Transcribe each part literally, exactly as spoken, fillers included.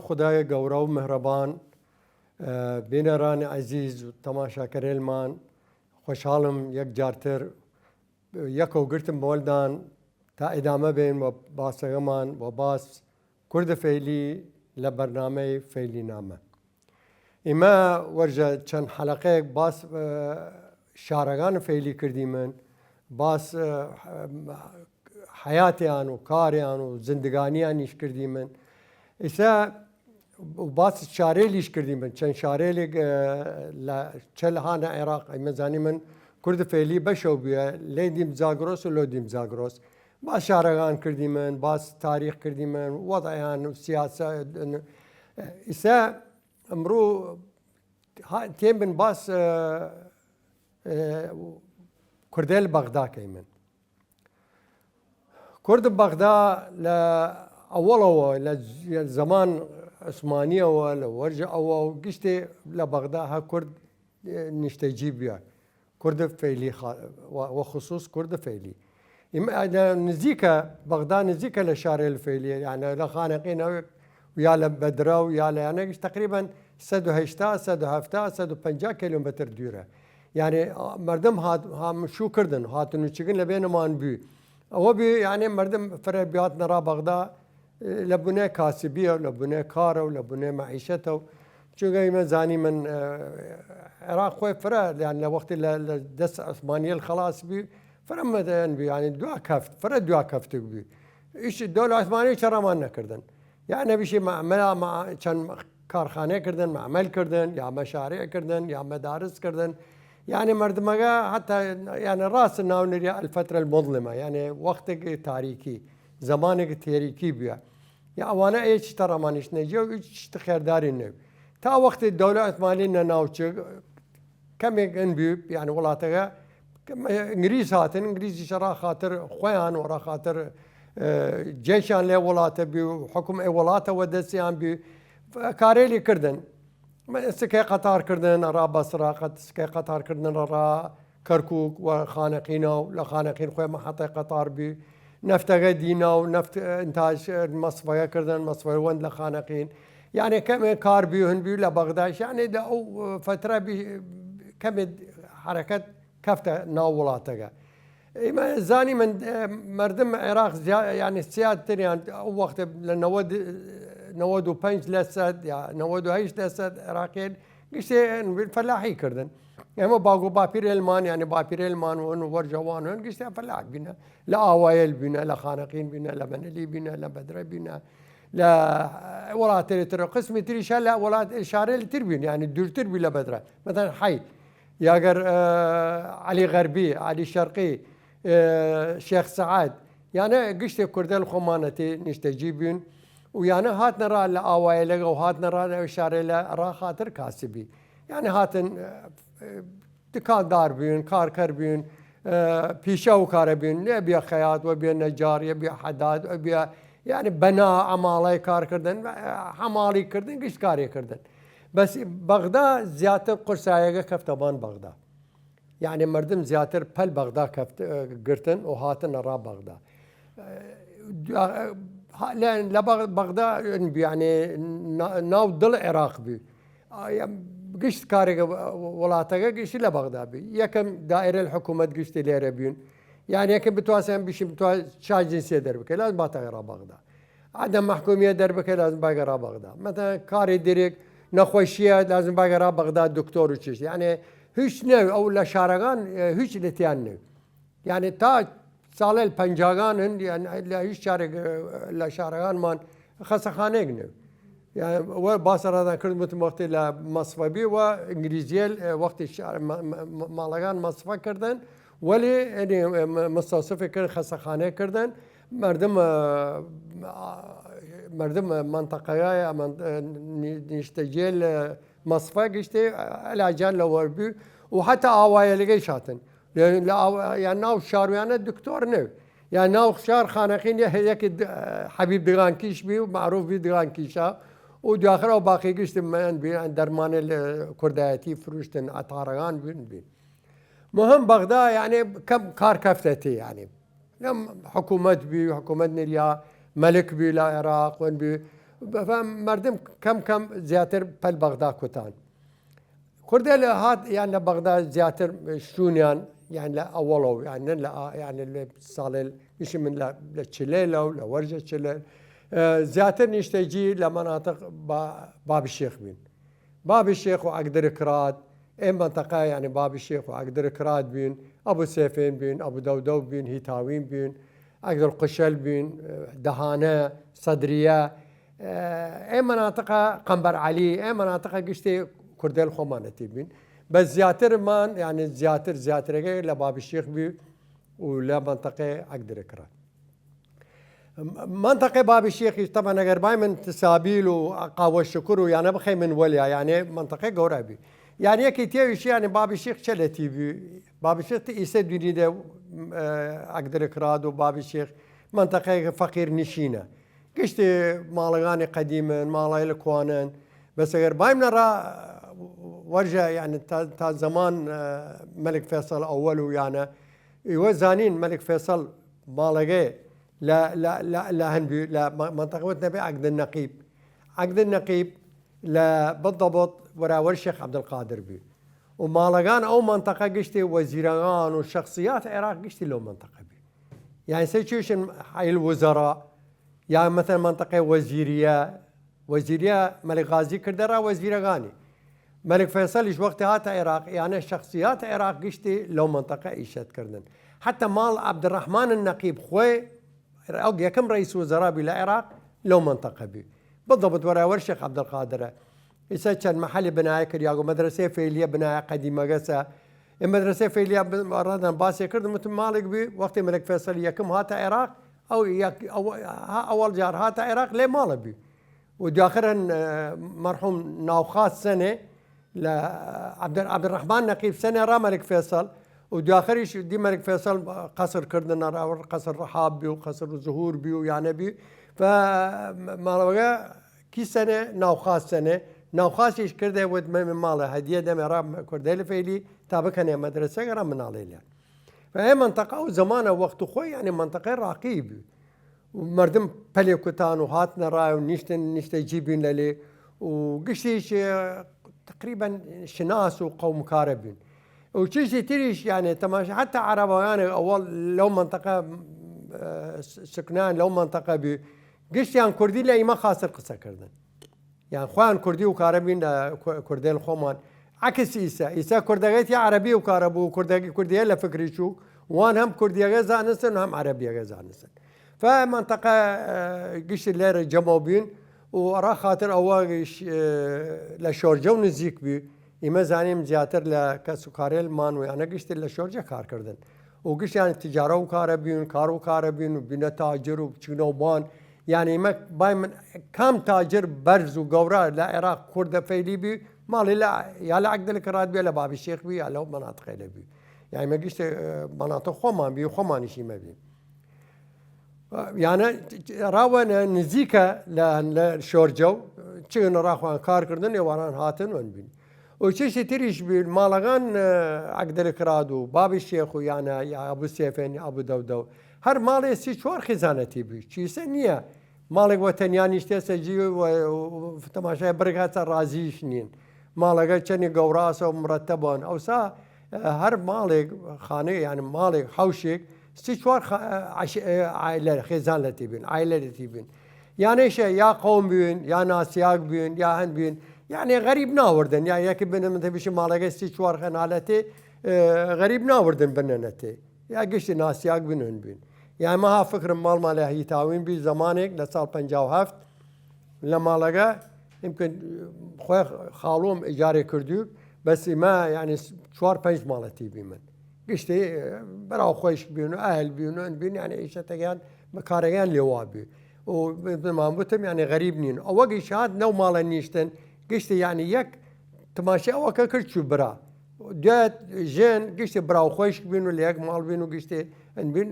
خودای گەورە و مهرەبان، بینەران عزیز و تەماشاکەرێلمان، خوەشحاڵم یەک جارتر یەکەو گرتم بەوەلدان تا ئیدامە بین و باسەگەمان و باس کورد فەیلی لە بەرنامەی فەیلی نامە. ئیمە وەرژە چەن حەلەقەیەک باس شارەگان فەیلی کردیمن، باس حەیاتیان و کاریان و زندگانیانیش کردیمن. ئیسە و باس شارەیلیش کردیمن، چەن شارەیلیگ لە چەل هانە عراق ئیمە زانیمن کورد فەیلی بەشەو بیە، لەی دیم زاگرۆس و لەو دیم زاگرۆس. باس شارەگان کردیمن، باس تاریخ کردیمن، وەضعیان و سیاسە. ئیسە ئمڕوو تێمن باس کوردەیل بەغدا کەیمن. کورد بەغدا لە ئەوەڵەوە، لە زەمان عوسمانیەوە، لە وەرژ ئەوە و گشتێ لە بەغدا هە کورد نیشتەجی بیە. کورد فەیلی، وە خسوس کورد فەیلی. ئیمە نزیکە، بەغدا نزیکە لە شارەیل فەیلی، یانە لە خانەقین و یا لە بەدرە و یا لە یانەگیش تەقریبەن سەد و هەشتا، سەد و هەفتا، سەد و پەنجا کیلومتر دویرە. یانێ مەردم هات هامشوو کردن، هاتن و چگن لە بێنمان بوی. ئەوە بی یانێ مەردم فرە بیاتنە ڕا بەغدا، لە بنێ کاسبیە، لە بنێ کارە و لە بنێ مەعیشەتە و چونگە ئیمە زانیمن عراق خوەی فرە یان لە وەختی لە دەس عوسمانیەل خەڵاس بی، فرە مەدەن بی، یانێ دوا کەفت، فرە دوا کەفتگ بی. ئیش دەولە عوسمانی چەڕەمان نەکردن. یانێ بیشی مەعمەلا چەن کارخانەی کردن، مەعمەل کردن، یا مەشارێع کردن، یا مەدارس کردن. یانێ مەردمەگە حەتا یانێ ڕاس ناو نریا الفترە المظلمە، یانێ وەختێک تاریکی، زەمانێک تێریکی بیە. یا ئەوانە ئێ چی تەڕەمانیش نەجێ و هیچ چی خێرداری نەو. تا وەختی دەولە عوسمانی نەناوچگ کەمێک ئەن بی، یانێ وڵاتەگە ئنگلیز هاتن، ئنگلیزیش ڕا خاتر خوەیان و ڕا خاتر جێشان لێ وڵاتە بی و حکوم ئێ وڵاتە وە دەسیان بی، کارێلی کردن. سکەی قەتار کردن ئەڕا بەسرا، سکەی قەتار کردن ئەڕا کەرکوک و خانەقینە و لە خانەقین خوەی مەحەتەی قەتار بی. نەفتەگە دینا و نەفت ئنتاج مەسفەگە کردن، مەسفەی وەند لە خانەقین. یانێ کەمێ کار بی و هن بی لە بەغداش، یانێ لە ئەو فترە بی کەمێ حەرەکەت کەفتە ناو وڵاتەگە. ئیمە زانیمن مەردم عراق یانێ سیاتریان ئەو وەختە لە نەوەد، نەوەد و پەنج لە سەد یا نەوەد و هەشت لە سەد عراقیەن گشتێ فەلاحی کردن. ئێمە باگ و باپیرێلمان، یانێ باپیرێلمان و وەرژەوان و گشتیان فەلاح بینە، لە ئاوایەل بینە، لە خانەقین بینە، لە بەنەلی بینە، لە بەدرە بینە، لە وڵاتەلی تر، قسمی تریشە لە وڵات شارەلی تر بین، یانێ دورتر بی لە بەدرە. مەتەن حەی یاگەر عەلی غەربی، عەلی شەرقی، شێخ سەعد، یانە گشتێ کوردەل خوەمانەتی نیشتەجی بین و یانە هاتنە ڕا لە ئاوایەلەگە و هاتنە ڕا لە شارەیلە ڕا خاتر کاسبی. یانە هاتن دکاندار بین، کارکەر بین، پیشە و کارە بین، لێ بیا خەیات و بیا نەجار، یا بیا حەداد، و بیا یانێ بەنا ئەماڵای کار کردن، حەماڵی کردن، گشت کارێ کردن. بەس بەغدا زیاتر قورسایەگە کەفتە بان بەغدا. یانێ مەردم زیاتر پەل بەغدا کەفت گرتن و هاتنە ڕا بەغدا. لە بەغدا بی، یانێ ناو دڵ عراق بی. گشت کارێگە وڵاتەگە گشتی لە بەغدا بی. یەکەم دائرە حکوومەت گشتی لێرە بین. یانێ یەکەم بتواسن بیشی بتوا چا جنسیە دەربکە لازم باتەگە ڕا بەغدا. عدم محکومیە دەربکە لازم باگە ڕا بەغدا. مەتەن کارێ درێک نەخۆشیە لازم باگە ڕا بەغدا دکتۆر و چشت. یانێ هیچ نەو ئەو لە شارەگان هیچ لەتیان نەو. یانێ تا ساڵێل پەنجاگان هن لە هیچ شارێک لە شارەگانمان خەسەخانەیەک نەو. وە باسە ڕادان کرد متم وەختی لە مەسفەبی و ئنگلیزیەل وەختی ماڵەگان مەسفە کردن، وەلی مستەوسفی کرد خەسەخانەیە کردن. مردم مردم منطقەیە ئەمە نیشتەجێل مەسفە گشتی علاجان لە وەربی و حتا ئاوایە لەگەی شاتن. یان ناو شارویانە دکتۆر نەو، یا ناو شار خانەقین یەکی حەبیب دگان کیش بی و معروف بی دگان کیشا و دواخر ئەو باقی گشت من بی دەرمانە لە کوردایەتی فروشتن ئەتارەگان بین بی. مهم بەغدا یانێ کەم کار کەفتەتی یانێ لەم حکوومەت بی، حکوومەت نریا مەلک بی لە عێراق ون بی مەردم کەم کەم زیاتر پەل بەغدا کوتان. کوردە لە هات یان لە بەغدا زیاتر شوونیان یان لە ئەوەڵەو یان نە لە ئا یان لە ساڵێ، ئیشی من لە چلێلە و لە وەرژە چلێل زیاتر نیشتەجی لە مەناتق بابی شێخ بین. بابی شێخ و ئەگدر کراد، ئێ مەنتەقە یانی بابی شێخ و ئەگدر کراد بین، ئەبو سێفێن بین، ئەبو دەودەو بین، هیتاوین بین، ئەگدر قشەل بین، دەهانە، سەدریە، ئێ مەناتقە قەمبەر عەلی، ئێ مەناتقە گشتێ کوردێل خۆمانەتی بین. بەس زیاترمان یانی زیاتر زیاترەگە لە بابی شێخ بی و لە مەنتەقەی ئەگدر کراد. مەنتەقەی بابی شێخیش تەبەن ئەگەر بای من تسابیل و قاوە شکر و یانە بخەی من وەلیا یانێ مەنتەقەی گەورە بی. یان یەکی تێویش یانی بابی شێخ چەلەتی بی. بابی شێخ تی ئیسە دوینی دە ئەگدر کراد و بابی شێخ مەنتەقەی فەقیر نشینە. گشتی ماڵەگانی قەدیمن، ماڵای لە کوانن. بەس ئەگەر بایم نەڕا وەرژە یعنی تا زەمان مەلک فێسەڵ ئەوەل و یانە ئیوە زانین مەلک فێسەڵ ماڵەگەی لە هەنبی لە مەنتەقەوت نەبێ عەگدن نەقیب. عەگدن نەقیب لە بەڵدەبڵ وەراوەر شێخ عەبدولقادر بی. و ماڵەگان ئەو مەنتەقە گشتی وەزیرەگان و شەخسیات عێراق گشتی لەو مەنتەقە بی. یعنی سەی چویشن حیل وزەڕا یا مەتەن مەنتەقەی وەزیریە، وەزیریە مەلک غازی کردە ڕا وەزیرەگانی. مەلک فەیسەلیش وەختی هاتە عێراق یانە شەخسیات عێراق گشتی لەو مەنتەقە ئیشەت کردن. حتی ماڵ عەبدڕەحمان نەقیب خوەی ئەو یەکەم ڕەیس وزەڕا بی لە عێراق لەو مەنتەقە بی. بەڵدەبڵ وەراوەر شێخ عەبدولقادرە. ئیسە چەن مەحەلی بنایە کریاگ و مەدرەسەی فەیلیە بنایە قەدیمەگەسە. ئێ مەدرەسەی فەیلیە ڕادان باسێ کردم وتم ماڵێک بی وەختی مەلک فەیسەل یەکەم هاتە عێراق ئەو ئەوەڵ جار هاتە عێراق لێ ماڵە بی. و دواخرەن مەرحوم ناوخاس سەنێ لە عەبدڕەحمان نەقیب سەنێ ڕا مەلک فەیسەڵ و دواخریش دی مەلک فەیسەڵ قەسر کردنە ڕاوەڕ قەسر ڕەحاب بی و قەسر زهور بی و یانە بی. ماڵەوەگە کی سەنێ ناوخاس سەنێ ناوخاسیش کردێ وت مەمێ ماڵە هەدیە دەمێ ڕا کوردەیل فەیلی تا بکەنێ مەدرەسەگە ڕا مناڵەیلیان. و ئێ مەنتەقە ئەو زەمانە وەخت و خۆی یانی مەنتەقەی ڕاقی بی. و مەردم پەلێ کوتان و هاتنە ڕای و نیشتن نیشتە جی بین لەلێ و گشتیش تقریبا شناس و قەومکارە بین. و چیزی تریش یعنی تەماشا حتی عەرەبەگانێک ئەوەڵ لەو مەنتەقە سکنان لەو مەنتەقە بی گشتیان کوردی لە ئیمە خاسر قسە کردن. یان خوان کوردی و کارە بین لە کوردێل خۆمان. عەکس ئیسە ئیسە کوردەگەی تی عەرەبی و کارە بوو کوردەگی کوردیە لە فکری چوو وان هەم کوردیەگە زانستن هەم عەرەبیەگە زانستن. فە مەنتەقە گشتی لێرە جەمەو بین و ئەڕا خاتر ئەوە لە شۆرجە و نزیک بی. ئیمە زانیم زیاتر لە کەس و کارێل مان و یانە گشتی لە شۆرجە کار کردن و گشتیان تجارە و کارە بین کار و کارە بین و بینە تاجر و بچینە و بان. یعنی ئیمە بای من کام تاجر بەرز و گەورە لە عێراق کوردە فەیلی بی ماڵی لە یا لە عەگدل کراد بی لە بابی شێخ بی یا لەو مەناتقەی لە بی. یعنی مە گشت مەناتق خۆمان بی خۆمانیشی مەبی. یانە ڕاوەنە نزیکە لە شۆرجە و چگن ڕاخوان کار کردن ئێواران هاتن وەن بین. و چیشی تریش بین ماڵەگان عەگدل کراد و بابی شێخ و یانە یا ئەبو سێفێن یا ئەبو دەودەو هەر ماڵێ سی چوار خیزانەتی بی چیسە نییە. ماڵێک وە تەنیا نیشتێسە جی و تەماشای بڕگاتە ڕازیش نین. ماڵەگە چەنی گەوڕاسە و مرەتەبان ئەوسا هەر ماڵێک خانەیە یان ماڵێک حەوشێک سی چوار عائلە خێزان لە تیبین عائلە لە تیبین. یانەیشە یا قەوم بوین یا ناسیاگ بوین یا هەن بوین. یانێ غەریب ناوردن یا یەکی بنە من تەبیشی ماڵەگە سی چوار خەنالەتێ غەریب ناوردن بنەنەتێ. یا گشتی ناسیاگ بنون بین. یان مەها فکرم ماڵما لە هیتاوین بی زەمانێک لە ساڵ پەنجا و هەفت لە ماڵەگە ئیمکن خوێ خاڵۆم ئیجارێ کردووک. بەس ئیمە یعنی چوار پەنج ماڵەتی بی من گشتی بەراو خۆش بین و ئاهل بین و بین یعنی ئیشەتەگەیان بەکارەگەیان لێوا بی. و من وتم یعنی غەریب نین ئەوە گیشات نەو ماڵە نیشتن گشتی یعنی یەک تماشی ئەوە کە کرد چوو برا دوێت ژێن گشتی براو خۆش بین و لە یەک ماڵ بین و گشتی بین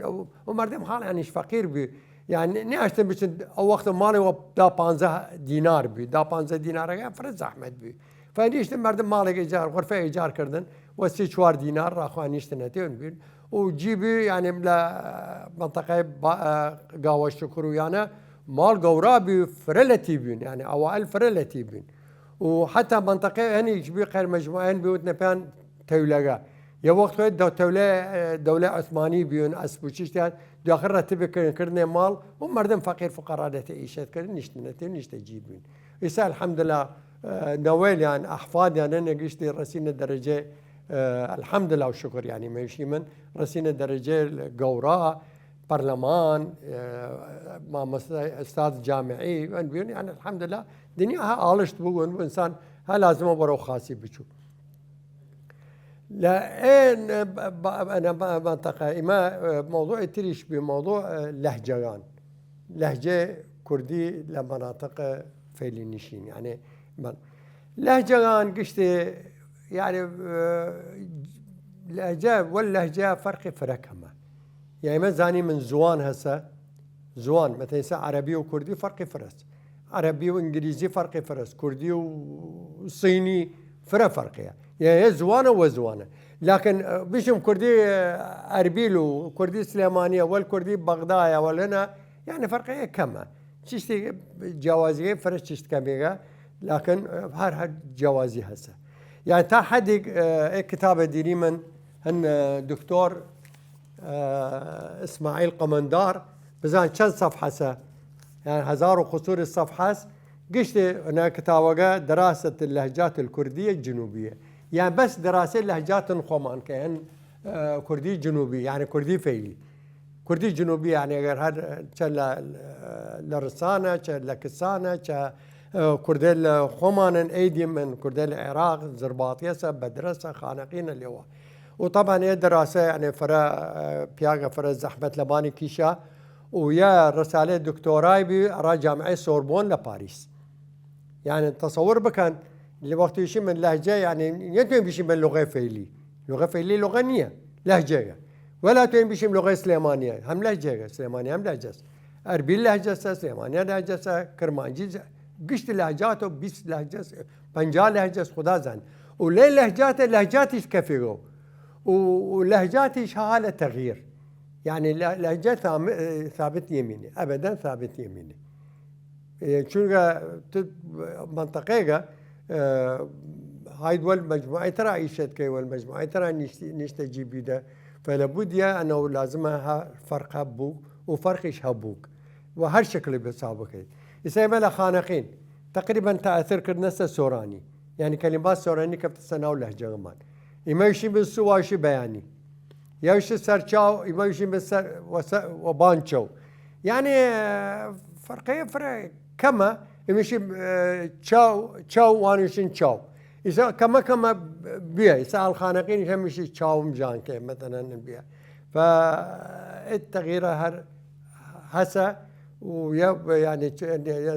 و مردم حاڵیانیش فەقیر بی. یان نیاشتن بچن ئەو وەختە ماڵی وە دا پانزە دینار بی دا پانزە دینارەکە فرە زەحمەت بی. فەنیشتن مردم ماڵێک ئیجار غرفە ئیجار کردن وە سی چوار دینار ڕاخوان نیشتنەتێن بین و جی بی یانێ لە منتەقەی گاوە شکر و یانە ماڵ گەورا بی، فرە لەتی بین، یانی ئەوائل فرە لەتی بین. و حەتا مەنتەقەی هەنیش بی، قەیر مەجموعەیان بی، وتنە پێان تەولەگە. یە وەخت خوێ دە-، تەولە، دەولە عوسمانی بیون، ئەسپ و چیشتیان، دواخر رەتبی کردن، کردنێ ماڵ، و مەردم فەقیر فقەرا دەتێ ئیشەت کردن، نیشتنە تێ، نیشتە جی بین. ئیسا الحمدلله، ئە، نەوەیلیان، ئەحفادیان، نەگشتی رەسینە دەرەجێ، ئە، الحمدلله و شکر، یانی مەوشی من، رەسینە دەرەجێ گەورا، پەرلەمان، ئە، مامۆستا، ئوستاد جامعی، ئەن بیون، یانی الحمدلله، دنیا ها ئاڵشت بوون، ئینسان ها لازمە بەرەو خاسی بچوو. لە ئێ، ب-، ب-، ئەنە ب-، منطقە، ئیمە، ئە، مەوضوعی تریش بی، مەوضوع، ئە، لەهجەگان. لەهجەی کوردی لە مەناطق فەیلی نشین، یانی من، لەهجەگان گشتی، یانی، ئە، لەهجە وەل لەهجە فەرقی فرە کەمە. یانی ئیمە زانی من زوان هەسە، زوان، مەتەن ئیسە عەرەبی و کوردی فەرقی فرەس. عەرەبی و ئنگلیزی فەرقی فرەس. کوردی و سینی فرە فەرقیە. یە، یە زوانە وە زوانە. لەکن، ئە، بیشم کوردی، ئە، ئەربیل و کوردی سلێمانیە، وەل کوردی بەغدایە، وەل هەنە، یانی فەرقیە کەمە. چیشتی جیاوازیگەی فرە چیشت کەمیگە، لەکن، ئە، هەر، هەر جیاوازی هەسە. یانی تا حەدیگ، ئە، ئێ کتابە دیری من هەن، ئە، دکتۆر، ئە، ئیسماعیل قەمەندار، بزان چەن سەفحەسە، یانی هەزار و قسور سەفحەس، گشت ئەنە کتاوەگە دراسة اللهجات الكردية الجنوبية، یانی بەس دراسەی لەهجاتن خوەمان کە هەن، ئە، کوردی جنوبی، یانی کوردی فەیلی. کوردی جنوبی، یانی ئەگەر هەر چە لە، لە رسانە، چە لە کسانە، چە، ئە، کوردەیل خوەمانن، ئەیدی من، کوردەیل عراق، زرباطیەسە، بەدرەسە، خانەقینە لێوە. و طبعا ئێ دراسە، یانی فرە، ئە، پیاگە فرە زەحمەت لەبانی کیشا، و یە رسالەی دکتۆرای بی ئەرا جامعەی سۆربۆن لە پاریس. یانی تەسەور بکەن، لە وەختیشی من لەهجە، یانی نەتوین بیشین بە لغەی فەیلی. لغەی فەیلی لغە نییە، لەهجەگە. وەلا توین بیشین لغەی سلێمانیە، هەم لەهجەگە، سلێمانی هەم لەهجەس. ئەربیل لەهجەسە، سلێمانیە لەهجەسە، کرمانجی ز-، گشت لەهجات و بیست لەهجەس، پەنجا لەهجەس خودا زان. و لەی لەهجاتە، لەهجاتیش کەفیگەو. و، و لەهجاتیش ها لە تەغییر. یانی لە-، لەهجە ثام-، ثابت نیەمینێ، ئەبەدەن ثابت نیەمینێ. ئێ، چونکە تو منطقەیگە، ئە، هاید وەل مەجموعەی ترا ئیشەت کەی، وەل مەجموعەی ترا نیشت-، نیشتە جی بیدە، فە لەبود یە ئەنەو لازمە ها فەرق هەبووک و فەرقیش هەبووک و هەر شکلی بساو بکەی. ئیسە ئیمە لە خانەقین تقریبا تەئەثر کردنەسە سۆرانی، یانی کەلیمات سۆرانی کەفتەسە ناو لەهجەگەمان. ئیمە ئیشی بن سوواشی بەیانی. یەوشی سەرچاو، ئیمەوشی بە سەر، وە سە-، وە بانچەو. یانی، ئە، فەرقەیە فرە کەمە، ئیمەشی، ئە، چاو، چاو وانیشین چاو. ئیسا کەمە کەمە بیە، ئیسا ئەلخانەقین هەمیشی چاوم جان کە، مەتەنەن بیە. فا، ئێ تەغییرە هەر هەسە، و یە، یانی، چ-، یە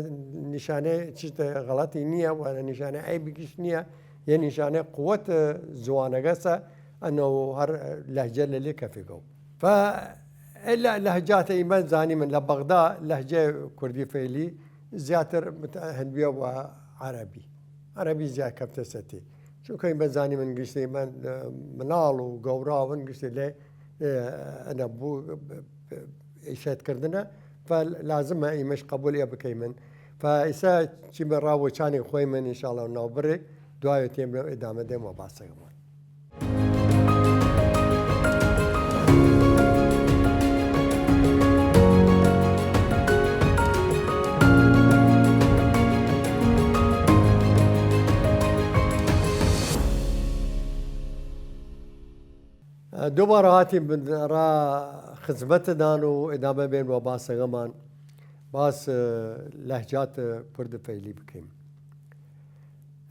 نیشانەی چیت غەڵەتی نییە، و نیشانەی عەیبیگیش نییە، یە نیشانەی قووەت زوانەگەسە، ئەنەو هەر لەهجە لەلی کەفیگەو. فا، ئێ لە-، لەهجاتە ئیمە زانی من لە بەغدا لەهجەی کوردی فەیلی زیاتر مت-، هەندویە وە عەرەبی. عەرەبی زیاد کەفتەسەتی. چونکە ئیمە زانی من گشتی من، ئە، مناڵ و گەوراون گشتی لێ، ئە، ئەنە بوو، ئیشەت کردنە، فا لازمە ئیمەش قەبول ئێ بکەیمن. فا ئیسا چیمە ڕا وەچانی خوەیمن، ئینشاڵڵا ناو بڕێ، دوایە تێم ئیدامە دێم وە باسەگەمان. دوباره هاتیم را خزمتدان و ئیدامە بێن وە باسەگەمان. باس، ئە، لەهجات کورد فەیلی بکەیم.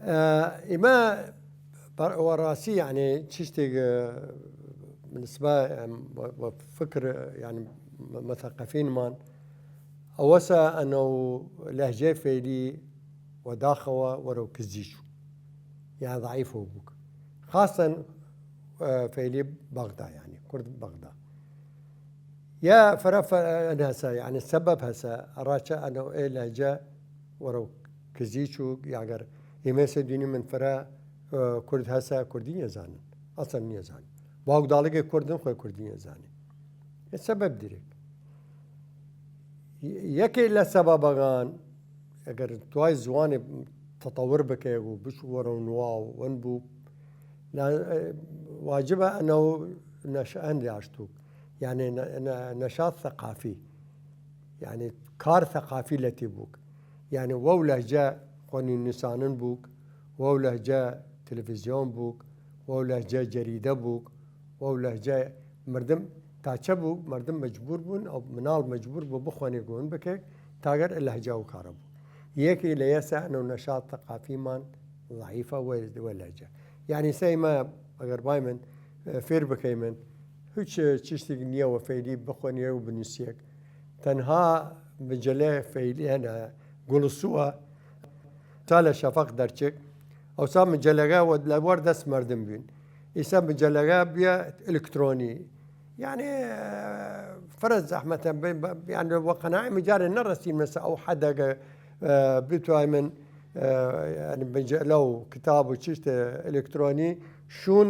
ئە، ئیمە بەر-، وە ڕاسی، یانی، چیشتێک، ئە، بالنسبە، ئەم، وە، وە فکر، یانی، م-، مەثەقەفینمان، ئەوەسە ئەنەو لەهجەی فەیلی وەداخەوە وەرەو کزیچوو، یا ضعیفەو بووک. خاصەن، ئە، فەیلی بەغدا، یانی، کورد بەغدا. یا فرە، فرە هەسە، یانی سەبەب هەسە، ئەڕاچە ئەنەو ئێ لەهجە وەرەو کزیچوو، یاگەر ئیمەسە دینی من فرە، ئە، کورد هەسە، کوردی نیەزانن. ئەسڵەن نیەزانن. باوک داڵگێ کوردن، خوەی کوردی نیەزانن. ئێ سەبەب دیرێک. یەکێ لە سەبەبەگان، ئەگەر توای زوانێ تەتەور بکەێگ و بچ وەرەو نوا و ون بوو، واجبە ئەنەو نەشئەن یاشتووک، یعنی نەشات ثقافی، یعنی کار ثقافی لەتی بووک، یعنی وەو لەهجە خوەنین نویسانن بووک، وەو لەهجە تلویزیۆن بووک، وەو لەهجە جەریدە بووک، وەو لەهجە مردم تا چە بوو، مردم مەجبوور بوون، ئەو مناڵ مەجبوور بوو بخوەنێ گۆن بکەێ، تاگەر لەهجە و کارە بوو. یەکی لە یەسە ئەنەو نەشات ثقافیمان ضعیفە وە لەهجە. یعنی سەیمە ئەگەر بای من فێر بکەی من، هیچ چشتێک نییە وە فەیلی بخوەنێ و بنووسیەک. تەنها مجلە فەیلی هەنە گوڵسووە تا لە شەفەق دەرچێک، ئەوسا مجلەگە وە لە وەر دەست مردم بین. ئیسە مجلەگە بیە ئەلکترۆنی. یعنی فرە زەحمەتە، یعنی وە قەناعی مجارێ نەڕەسین مەسە ئەو حەدەگە بتوای من مجلە و کتاب و چشت ئەلکترۆنی شون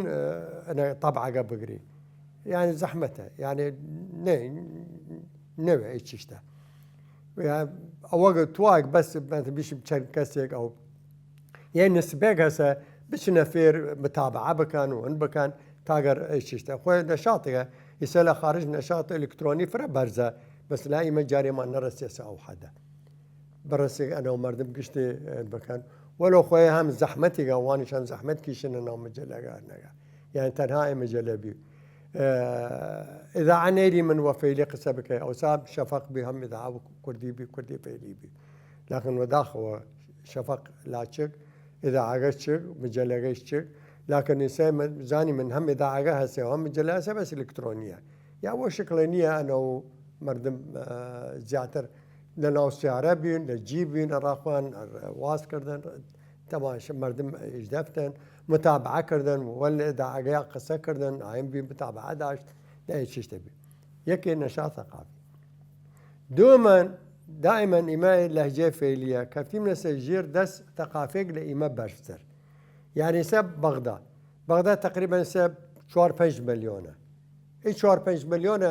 طبعەگە بگری. یعنی زەحمەتە، یعنی نەوێ ئی چشتە. ئەوەگە تواک بەس بیشم چەند کەسێک ئەو یە نسبێک هەسە بچنە فێر متابعە بکەن و هەن بکەن تاگەر ئەی چشتە. خۆی نەشاتەکە ئیسە لە خارج نەشات ئەلکترۆنی فرە بەرزە، بەس لا ئیمە جارێمان نەڕەسێسە ئەو حەدە. بڕەسێک ئەنەو مردم گشتێ بکەن، وەلو خۆی هەم زەحمەتێکە، وانیش هەم زەحمەت کیشنە ناو مجلەگە نەگە. یعنی تەنها ئەی مجلە بی. ئیداعە نەیری من وە فەیلی قسە بکەی، ئەوسا شەفەق بی هەم ئیداعە کوردی بی، کوردی فەیلی بی. لەکن وەداخەوە شەفەق لاچک، ئیداعەگە چک، مجلەگەش چک. لەکن ئیسە زانی من هەم ئیداعەگە هەسێ و هەم مجلە هەسێ، بەس ئەلکترۆنیە. یا وە شکڵێ نییە ئەنەو مردم زیاتر لە ناو سیارە بین، لە جی بین، ڕاخوان واز کردن، تەماشە مردم ئیش دەفتن، متابعە کردن، وەل ئیداعەگەیا قسە کردن، ئایم بی متابعە داشت، لە ئەی چشتە بی. یەکێ نەشات ثقافی. دومەن، دائما ئیمە لەهجەی فەیلیە کەفتیم لەسە ژێر دەس ثقافێک لە ئیمە بەرزتر. یعنی سە بەغدا. بەغدا تقریبا سە چوار پەنج ملیۆنە. ئی چوار پەنج ملیۆنە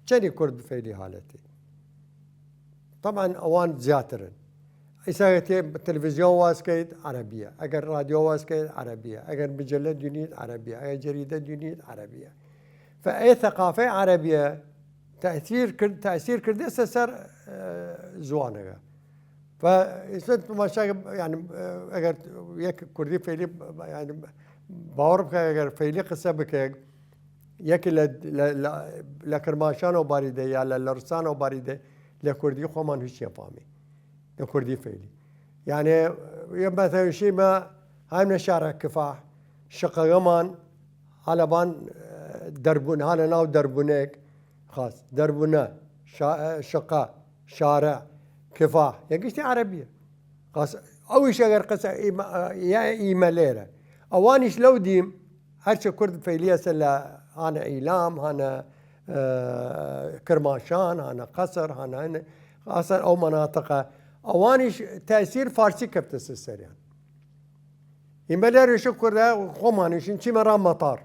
چەنی کورد فەیلی حالەتی؟ طبعا ئەوان زیاترن. ئیسا تێ تلویزیۆن واز کەیت عەرەبیە، ئەگەر رادیۆ واز کەیت عەرەبیە، ئەگەر مجلە دونیت عەرەبیە، ئەگەر جەریدە دونیت عەرەبیە. فە ئەی ثقافەی عەرەبیە تەئسیر کرد، تەئسیر کردێسە سەر زوانەگە. فە ئیسە تماشا، یعنی ئەگەر یەک کوردی فەیلی، یعنی باوەڕ بکە ئەگەر فەیلی قسە بکەێگ، یەکی لە، لە، لە، لە کرماشان و باریدە یا لە لەڕسان و باریدە لە کوردی خۆمان هیچ نەفامی. لە کوردی فەیلی. یعنی یە مەتەوشی مە هایم نە شارە کفاح، شقەگەمان هەلەبان دەربون، هەلە ناو دەربونێک خاص، دەربونە، شا-، شقە، شارە، کفاح، یە گشتی عەرەبیە. خاص، ئەویش ئەگەر قسە ئیمە، یا ئیمە لێرە. ئەوانیش لەو دیم، هەرچە کورد فەیلیەسە لە هانە ئیلام، هانە کرماشان، هانە قەسر، هانە ئەسەر ئەو مەناتقە، ئەوانیش تەئسیر فارسی کەفتەسە سەریان. ئیمە لێرەشە کوردە خۆمانیشین چیمە ڕا مەتار،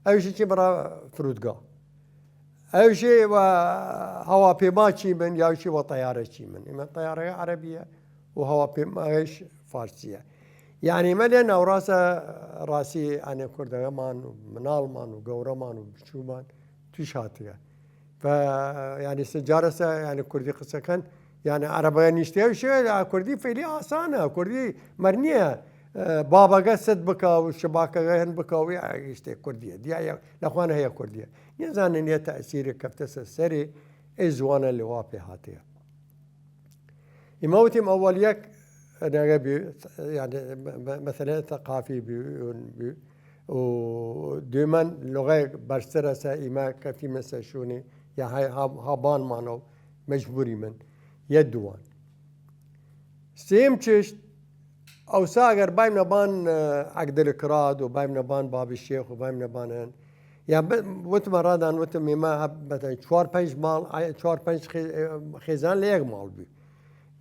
ئەویشی چیمە ڕا فرودگا، ئەویشی وە هەواپێما چیمن، یاویشی وە تەیارە چیمن. ئیمە تەیارەگە عەرەبیە و هەواپێماگەش فارسیە. یعنی ئیمە لێ ناوڕاسە ڕاسی ئانێ کوردەگەمان و مناڵمان و گەورەمان و بچوومان تویش هاتگە. فە، یعنی سە جارەسە، یعنی کوردی قسەکەن، یعنی عەرەبەگە نیشتیە و شێ، کوردی فەیلی ئاسانە، کوردی مەرنیە. بابەگە ست بکە و شباکەگە هەن بکە و یا ئیشتێ کوردیە. دیا یە، لەخوانە هەیە کوردیە. نیەزانن یە تەئسیرێ کەفتەسە سەرێ، ئەی زوانە لەوا پێ هاتیە. ئیمە وتیم ئەوەل یەک نەگە بی، یعنی مەسەلە ثقافی بی، بی. و دویمەن لغەیەک بەرزترەسە ئیمە کەفتیمەسە شوونی یا هابانمانەو مەجبوری من یە دووان. سێم چشت، ئەوسا ئەگەر بایم نەبان عەگدلکراد و بایم نەبان بابی شێخ و بایم نەبانن، یا وتمە ڕادان وتم ئێمە بەتەن چوار پەنج ماڵ، چوار پەنج خێزان لە یەک ماڵ بی.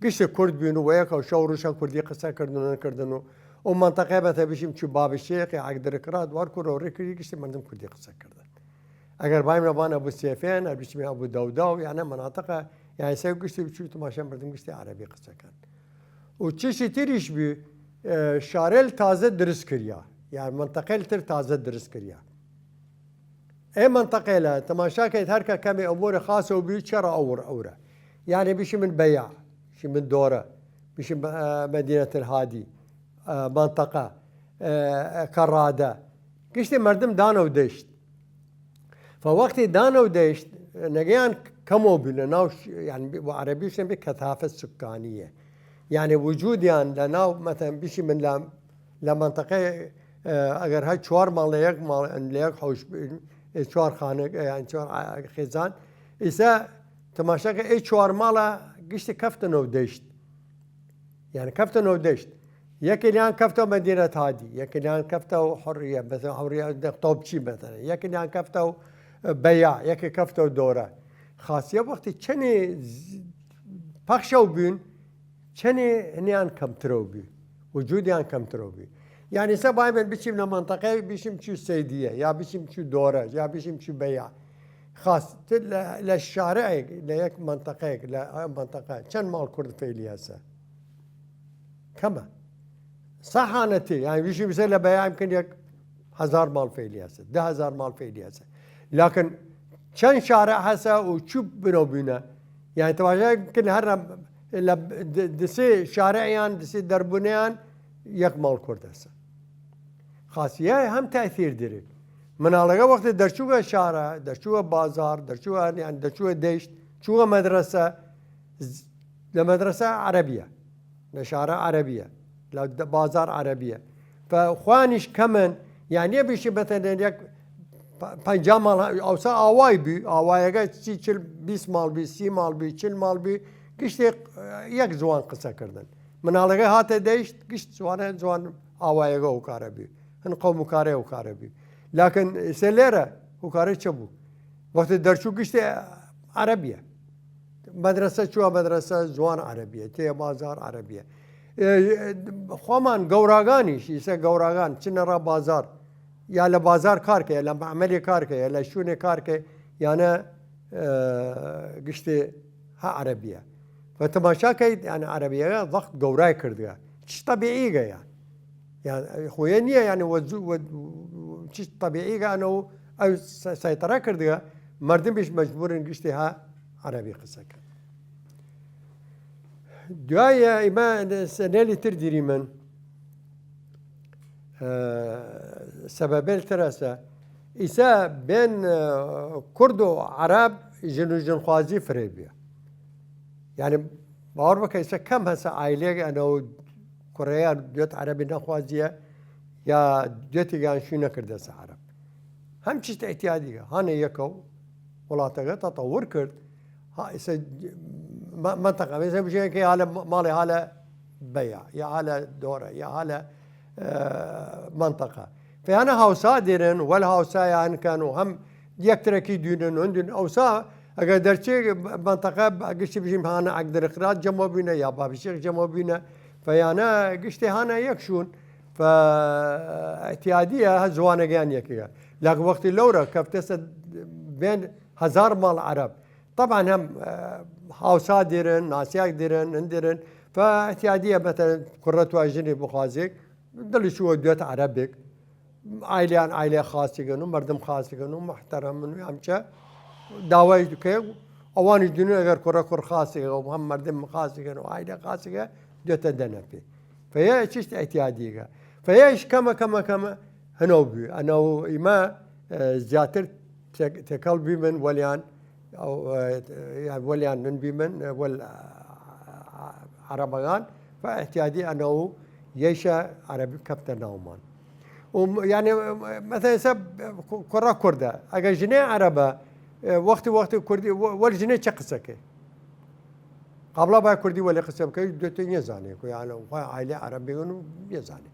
گشتێ کورد بین و وەیەکەو شەو ڕووشە کوردی قسە کردن و نەکردن و ئەو مەنتەقەی بەتە بشیم چو بابی شێخ یا عەگدلکراد وار کورە و ڕێ کردی گشتێ مردم کوردی قسە کردن. ئەگەر بایم نەبان ئەبو سێفێن، ئەر بچمێ ئەبو دەودا و یانە مەناتقە یانی سەو گشتی بچوو تماشا مردم گشتی عەرەبی قسە کەن. و چشی تریش بی، ئێ، شارەیل تازە درس کریا، یان منطقەیل تر تازە درس کریا. ئێ منطقەیلە تماشا کەید هەر کە کەمێ ئەمورە خاسەو بی چەڕە ئەور ئەورە. یانی بشی من بەیا، بشی من دۆرە، بشی من، ئە، مەدینەت الهادی، ئە، منطقە، ئە، کەڕادە. گشتی مردم دانەو دەیشت. فە وەختی دانەو دەیشت، نەگەیان کەمەو بی لە ناو ش-، یان بی-، وە عەرەبیش نەبی کەثافە سکانیە. یانی وجودیان لە ناو، مەتەن بشی من لە، لە منطقەی، ئە، ئەگەر هەر چوار ماڵ لە یەک ماڵ، لە یەک حوش بین، ئێ چوار خانە، یان چوار عە-، خێزان، ئیسە تماشا کە ئێ چوار ماڵە گشتی کەفتنەو دەیشت. یانی کەفتنەو دەیشت. یەکیلیان کەفتەو مەدینەت هادی، یەکیلیان کەفتەو حڕیە، مەسەن حڕیە دە تۆپچی مەسەن، یەکیلیان کەفتەو بەیا، یەکی کەفتەو دۆرە. خاسیە وەختی چەنێ ز-، پەخشەو بین، چەنێ هنیان کەمترەو بی، وجودیان کەمترەو بی. یانی سە بای من بچیم لە منطقەی بشیم چو سەیدیە، یا بشیم چو دۆرە، یا بشیم چو بەیا. خاس لە، لە شارەیگ، لە یەک منطقەیگ، لە ئە منطقە چەن ماڵ کورد فەیلی هەسە؟ کەمە. سەحانەتی، یانی ویشی بسە لە بەیا ئیمکن یەک هەزار ماڵ فەیلی هەسە، دە هەزار ماڵ فەیلی هەسە. لەکن چەن شارە هەسە و چو بنەو بینە؟ یانی تەواشا ئیمکن هەر لە، لە د-، دسێ شارەیان، دسێ دەربونەیان یەک ماڵ کورد هەسە. خاسیە هەم تەئثیر دری. مناڵەگە وەختی دەرچووگە شارە، دەرچووگە بازار، دەرچووگە، یان دەرچووگە دەیشت، چووگە مەدرەسە، ز-، لە مەدرەسە عەرەبیە، لە شارە عەرەبیە، لە د-، بازار عەرەبیە. فە خوانیش کەمن، یان نیە بیشی مەتەنێن یەک پ-، پەنجا ماڵ، ئەوسا ئاوای بی، ئاوایەگە سی، چل، بیست ماڵ بی، سی ماڵ بی، چل ماڵ بی، گشتێ یەک زوان قسە کردن. مناڵەگە هاتە دەیشت، گشت زوانە، زوان ئاوایەگە هوکارە بی. هن قەوم هوکارە هوکارە بی. لەکن ئیسە لێرە هوکارە چە بوو؟ وەختی دەرچوو گشتێ عەرەبیە. مەدرەسە چووە مەدرەسە زوان عەرەبیە، تێ بازار عەرەبیە. ئێ، خوەمان گەوراگانیش، ئیسە گەوراگان، چنە ڕا بازار، یا لە بازار کار کە، یا لە مەعمەلێ کار کە، یا لە شوونێ کار کە، یانە، ئێ، گشتێ ها عەرەبیە. و تەماشا کەید، یان عەرەبیەگە زەخت گەورای کردگە. چ تەبیعیگە یان. یان خویە نییە، یان وە زو-، وە چ تەبیعیگە ئەنە و ئەو سە-، سەیطرە کردگە، مەردمیش مەجبورن گشتی ها عەرەبی قسە کەن. دوایە ئیمە سەنێلی تر دیریمن، ئە، سەبەبێل تر ئەسە. ئیسە بێن، ئە، کورد و عەرەب ژن و ژنخوازی فرەی بیە. یانی باوەڕ بکە ئیسە کەم هەسە عایلێگ ئەنە و کوڕەیان دوێت عەرەبی نەخوازیە یا دوێتیگان شوی نەکردەسە عەرەب. هەم چیت ئیتیادیگە، هانە یەکەو وڵاتەگە تەتەور کرد، ها، ئیسە م-، مەنتەقە، ئیسە بژێن کە هالە م-، ماڵێ هالە بەیا، یا هالە دۆرە، یا هالە، ئە، مەنتەقە. فیانە هاوسا دیرن، وەل هاوسایان کەن و هەم یەکترەکی دوینن، هەندن ئەوسا، ئەگەر دەرچێ مەنتەقە ب-، گشتی بژیم هانە عەگدرقرات جەمۆ بینە، یا بابشێخ جەمۆ بینە، فیانە گشتی هانە یەک شوون، فە ئەتیادیە هە زوانەگەیان یەکەگە. لەک وەختی لەورە کەفتەسە بێن هەزار ماڵ عەرەب. طبعاً هەم، ئە، هاوسا دیرن، ناسیاک دیرن، هەن دیرن. فە ئەتیادیە مەتەن کوڕە توای ژنی بخوازیگ، دڵی چووە دوێت عەرەبێک. عایلیان عایلێ خاسیگن و مەردم خاسیگن و محتەرەمن و ئەمچە داوای دکێ و ئەوانی دونیا ئەگەر کوڕە کوڕ خاسیگە و هەم مەردم خاسیگن و عایلێ خاسیگە دوێتە دەنەفی. فە یە چشت ئەتیادیگە. فە یەش کەمە، کەمە، کەمە هەنەو بوی. ئەنە و ئیمە، ئە، زیاتر تێک-، تێکەڵ بیمن وەلیان، ئەو، ئە، یا وەلیان نن بیمن، ئە، وەل، ئە، عەرەبەگان، فە ئەتیادی ئەنە و یەیشە عەرەبی کەفتە ناومان. و م-، یعنی، مەسەلەن ئیسە کو-، کوڕە کوردە. ئەگەر ژنێ عەرەبە، ئە، وەختی، وەختی کوردی، وە-، وەل ژنێ چە قسە کەی؟ قابڵا باید کوردی وەلێ قسە بکەی، دوێتێ نیەزانێ، کو یعنی، خوای عایلێ عەرەب بیگن و نیەزانێ.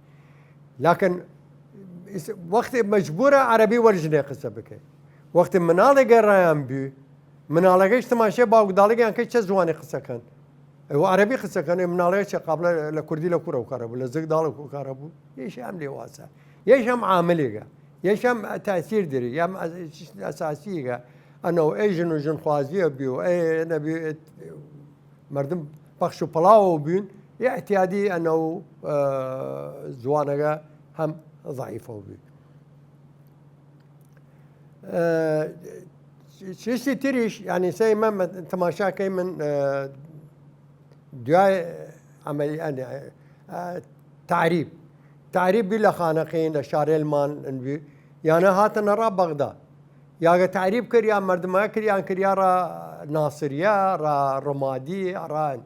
لەکن ئیس-، وەختی مەجبورە عەرەبی وەل ژنێ قسە بکەی. وەختی مناڵێگە ڕایان بی، مناڵەگەیش تماشێ باوک داڵگیان کەی چە زوانی قسە کەن. ئەو عەرەبی قسە کەن، ئەی مناڵەگە چە قابلە لە کوردی لە کورە و کارە بوو، لە زگ داڵ و کارە بوو. یەیش ئەم لێ واسە. یەیش ئەم عاملێگە. یەیش ئەم تاثیر دری، یەم ئەس-، ئەساسیگە. ئەنەو ئەی ژن و ژنخوازیە بی و ئەی نەبی مردم پەخش و پڵاوە بوین، ئعتیادی ئەنەو زوانەگە هەم ضعیفە بی. چیشتی تریش، یعنی، سەی مە تەماشا کەی من دویای عملی ئەنێ تعریب تعریب بی لە خانەقین، لە شارێلمان بی، یانە هاتنە ڕا بەغدا. یاگە تعریب کریا مردمە کریان کریا ڕا ناسریە، ڕا ڕمادی، ڕان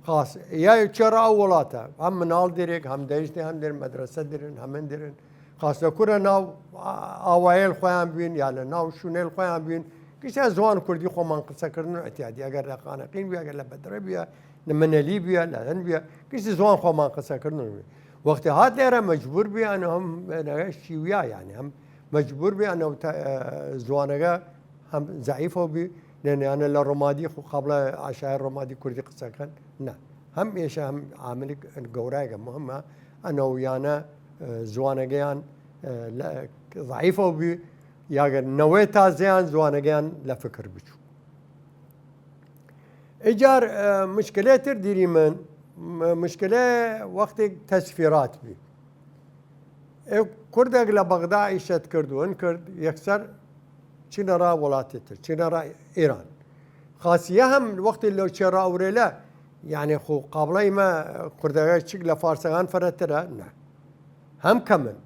خاص یا چێ ڕا ئەو وڵاتە، هەم مناڵ درێک، هەم دەیشتێ، هەم درن مەدرسە درن، هەمن درن خاص لە کورە ناو ئاوایل خۆیان بوین یا لە ناو شونێل خۆیان بوین. کشە زوان کوردی خۆمان قسەکردن و ئەتیادی ئەگەر لە خانەقین بی، ئەگەر لە بەدرە بیە، نمنەلی بیە، لە هەن بیە، کشتی زوان خۆمان قسەکردن. وەختی هات لێرە مەجبور بیان هەم شیویا، یعنی، هەم مەجبور بیان ئەو زوانەگە هەم زعیفەو بی، نێنیانە لە ڕۆمادی خو قبڵە ئاشای ڕۆمادی کوردی قسەکەن. نە، هەم ئێشە هەم عاملی گەورایگە مهمە، ئەنەویانە زوانەگەیان ضعیفەو بی، یاگە نەوەی تازەیان زوانەگەیان لە فکر بچوو. ئیجار مشکلەی تر دیری من، مشکلەی وەختێک تەسفیرات بی. ئێ کوردێک لە بەغدا ئیشەت کرد و ئن کرد، یەکسەر چینە ڕا وڵاتی تر، چینە ڕا ئێران. خاسیە هەم وەختی لەو چێ ڕا ئەورێلە، یعنی، خو قابڵەی مە کوردەگە چیک لە فارسەگان فەرەترە؟ نە. هەم کەمن،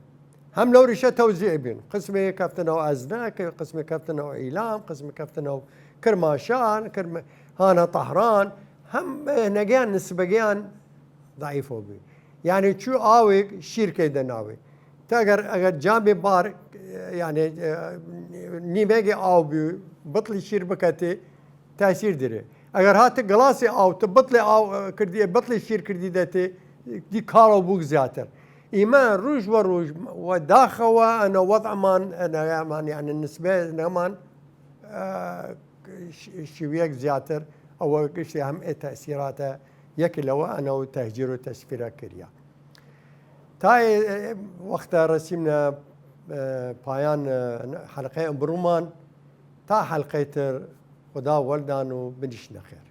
هەم لەو ریشە تەوزیع بین. قسمێ کەفتنەوە ئەزنە، قسمێ کەفتنەوە ئیلام، قسمێ کەفتنەوە کرماشان، هانە تەهران، هەم نەگەیان نسبەگەیان ضعیفەو بی. یعنی، چو ئاوێک شیرکەی دەناوێ. تا ئەگەر، ئەگەر جامێ بار، یعنی، نیمێگی ئاو بی، بطلی شیر بکەتێ، تاسیر درێ. ئەگەر هاتە گڵاسی ئاو، تە بطلی ئاو کردی، بطلی شیر کردی دەتێ، دی کاڵەو بووک زیاتر. ئیمە ڕوژ وە ڕوژ وە داخەوە ئەنە وەضعمان، ئەنەمان، یعنی، نسبەی نەمان شیویەک زیاتر. ئەوە گشتی هەم ئێ تەسیراتە یەکی لەوە ئەنەو تەهجیر و تەسفیرە کریا. تا وەختە ڕەسیمنە پایان حەلقەی ئەمڕوومان، تا حەلقەی تر، خودا وەلدان و بنیشنە خێر.